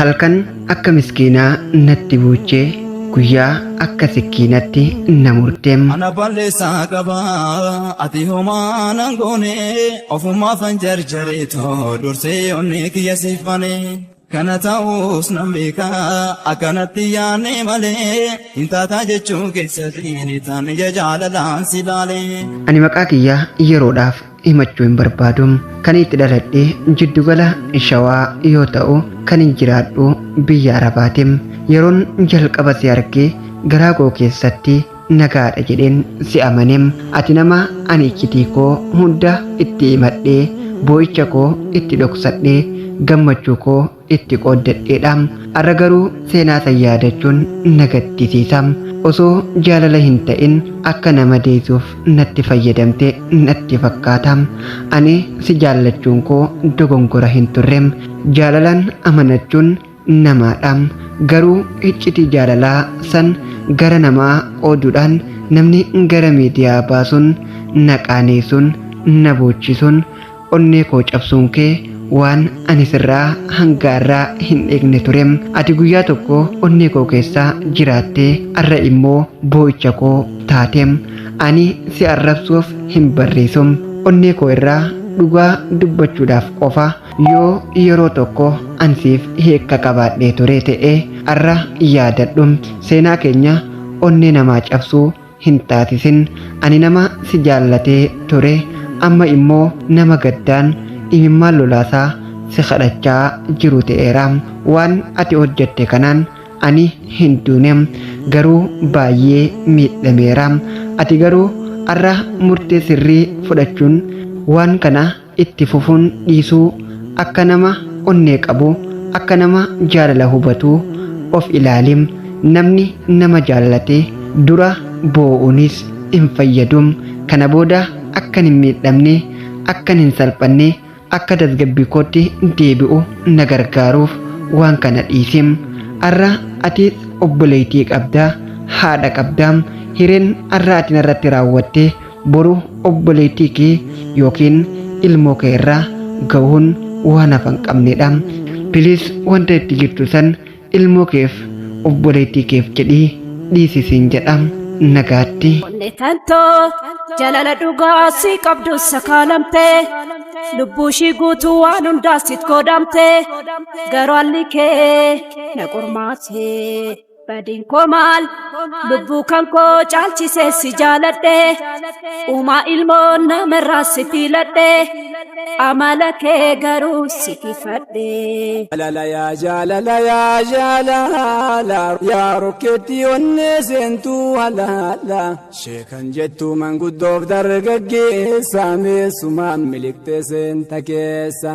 Halkan akka miskiinaa natti boochee guyyaa akka sikkiinatti na murteem. Ana balleessaa qaba ati homaa nan goone ofumaafan jarjareetoo dursee onnee kiyya siifane. Kana ta'us nan beeka akkanatti yaanne malee hin taataa jechuu keessatti ni taan ija jaalalaan si laale. Ani maqaa kiyya yeroodhaaf himachuu hin barbaadu. Kan itti dhaladhe jiddugala Shawaa yoo ta'u kan hin jiraadhu biyya Arabaati. Yeroon jalqaba si arge garaa koo keessatti nagaadha jedheen si amane. Ati nama ani iccitii koo hunda itti himadhee boo'icha koo itti dhoksadhee gammachuu koo itti qooddadheedha. Har'a garuu seenaa san yaadachuun na gaddisiisa. Osoo jaalala hin ta'in akka nama deessuuf natti fayyadamte natti fakkaata. Ani si jaallachuun koo dogongora hin turre. Jaalalaan amanachuun namaadha. Garuu iccitii jaalalaa san gara namaa qooduudhaan namni gara miidiyaa baasuun na qaaneessuun na boochisuun onnee koo cabsuun kee waan ani sirraa hanga har'aa hin eegne ture. Ati guyyaa tokko onnee koo keessa jiraattee har'a immoo boo'icha koo taate. Ani si arrabsuuf hin barreessu. Onnee koo irraa dhugaa dubbachuudhaaf qofa yoo yeroo tokko an siif hiikka qabaadhee ture ta'e har'a yaadadhu. Seenaa keenya onnee namaa cabsuu hin taasisin. Ani nama si jaallatee ture amma immoo nama gaddaan imimmaan lolaasaa si kadhachaa jiru ta'eera. Waan ati hojjette kanaan ani hin duune garuu baay'ee miidhameera. Ati garuu har'a murtee sirrii fudhachuun waan kana itti fufuun dhiisuu akka nama onnee qabu akka nama jaalala hubatu of ilaali. Namni nama jaallatee dura boo'uunis hin fayyadu. Kana booda akkan hin miidhamne akkan hin salphanne akka tasgabbii kootti deebi'u na gargaaruuf waan kana dhiisi. Har'a ati obboleettii qabdaa haadha qabdaa hireen har'a ati narratti raawwatte boru obboleettii kee yookiin ilmoo kee irraa gahuun waan hafa hin qabnedha. Please wanta itti jirtu san ilmoo keef obboleettii keef jedhii dhiisisiin jedha nagaatti. Onnee tantoo jaalala dhugaa si qabdu sakaalamte lubbuu ishii guutuu waan hundaa sit godhamte garuu haalli kee na qormaate badiin koo maal lubbuu kan koo caalchisee si jaaladhe uumaa ilmoo namarraa si filadhe amala kee garuu si kifadhe. Jaalala yaa jaalala yaa jaalala yaa rokkeetti onnee seentuu halaala sheekan jettuu manguddoof dargaggeessa meessumaan miliqxee seenta keessa.